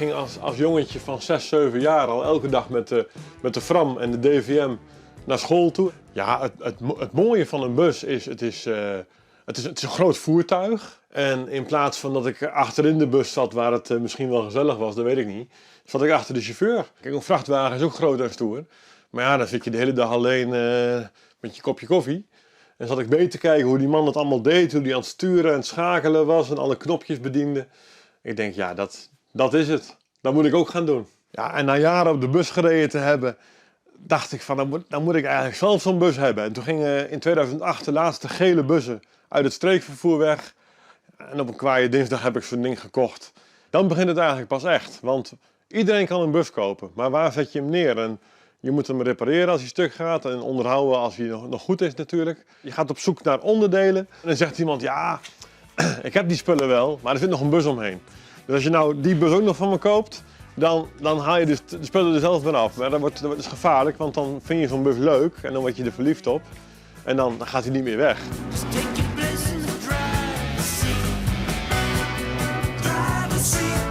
ging als, als jongetje van 6, 7 jaar al elke dag met de, met de Fram en de DVM naar school toe. Ja, het, het, het mooie van een bus is, het is, uh, het is, het is een groot voertuig. En in plaats van dat ik achterin de bus zat, waar het misschien wel gezellig was, dat weet ik niet, zat ik achter de chauffeur. Kijk, een vrachtwagen is ook groot en stoer. Maar ja, dan zit je de hele dag alleen uh, met je kopje koffie. En zat ik mee te kijken hoe die man dat allemaal deed, hoe die aan het sturen en het schakelen was en alle knopjes bediende. Ik denk, ja, dat, dat is het. Dat moet ik ook gaan doen. Ja, en na jaren op de bus gereden te hebben, dacht ik van, dan moet, dan moet ik eigenlijk zelf zo'n bus hebben. En toen gingen in 2008 de laatste gele bussen uit het streekvervoer weg. En op een kwaaie dinsdag heb ik zo'n ding gekocht. Dan begint het eigenlijk pas echt. Want iedereen kan een bus kopen, maar waar zet je hem neer? En je moet hem repareren als hij stuk gaat en onderhouden als hij nog, nog goed is natuurlijk. Je gaat op zoek naar onderdelen en dan zegt iemand, ja, ik heb die spullen wel, maar er zit nog een bus omheen. Dus als je nou die bus ook nog van me koopt, dan, dan haal je dus de spullen er zelf van af. Maar dat wordt, dat wordt dus gevaarlijk, want dan vind je zo'n bus leuk en dan word je er verliefd op. En dan, dan gaat hij niet meer weg. Just take your place in the driver's seat. Driver's seat.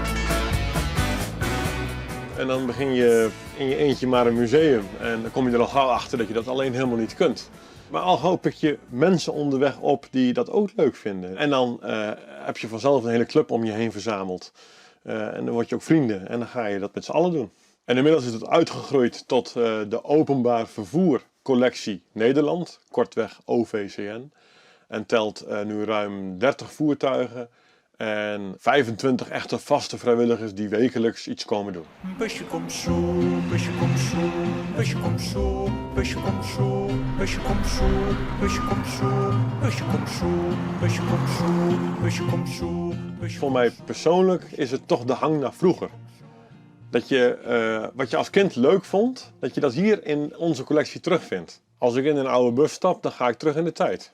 En dan begin je in je eentje maar een museum. En dan kom je er al gauw achter dat je dat alleen helemaal niet kunt. Maar al gauw pik je mensen onderweg op die dat ook leuk vinden. En dan uh, heb je vanzelf een hele club om je heen verzameld. Uh, en dan word je ook vrienden en dan ga je dat met z'n allen doen. En inmiddels is het uitgegroeid tot uh, de Openbaar Vervoer Collectie Nederland, kortweg OVCN. En telt nu ruim 30 voertuigen en 25 echte vaste vrijwilligers die wekelijks iets komen doen. Busje komt zo, busje komt zo, busje komt zo, busje komt zo, busje komt zo, busje komt zo, busje komt zo, busje komt zo, busje komt zo. busje Voor mij persoonlijk is het toch de hang naar vroeger. Dat je uh, wat je als kind leuk vond, dat je dat hier in onze collectie terugvindt. Als ik in een oude bus stap, dan ga ik terug in de tijd.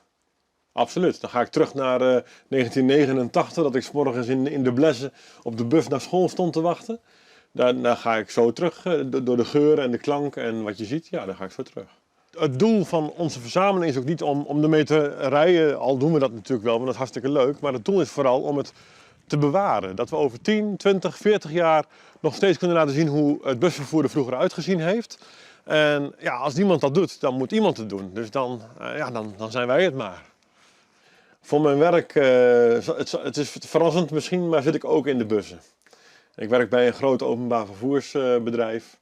Absoluut. Dan ga ik terug naar uh, 1989, dat ik 's morgens in, in de Blesse op de bus naar school stond te wachten. Daar, daar ga ik zo terug, uh, door de geur en de klank en wat je ziet. Ja, daar ga ik zo terug. Het doel van onze verzameling is ook niet om, om ermee te rijden, al doen we dat natuurlijk wel, want dat is hartstikke leuk. Maar het doel is vooral om het te bewaren. Dat we over 10, 20, 40 jaar nog steeds kunnen laten zien hoe het busvervoer er vroeger uitgezien heeft. En ja, als niemand dat doet, dan moet iemand het doen. Dus dan, uh, ja, dan, dan zijn wij het maar. Voor mijn werk, uh, het, het is verrassend misschien, maar zit ik ook in de bussen. Ik werk bij een groot openbaar vervoersbedrijf.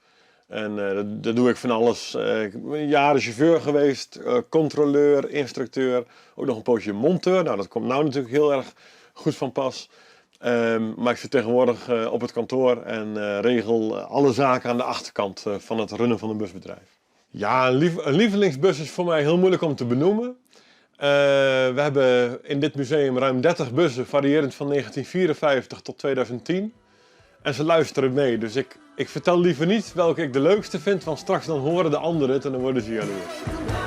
En uh, dat, dat, doe ik van alles. Uh, ik ben jaren chauffeur geweest, controleur, instructeur, ook nog een poosje monteur. Nou, dat komt nou natuurlijk heel erg goed van pas. Um, maar ik zit tegenwoordig op het kantoor en regel alle zaken aan de achterkant van het runnen van een busbedrijf. Ja, een, lief, een lievelingsbus is voor mij heel moeilijk om te benoemen. Uh, we hebben in dit museum ruim 30 bussen, variërend van 1954 tot 2010. En ze luisteren mee, dus ik, ik vertel liever niet welke ik de leukste vind, want straks dan horen de anderen het en dan worden ze jaloers.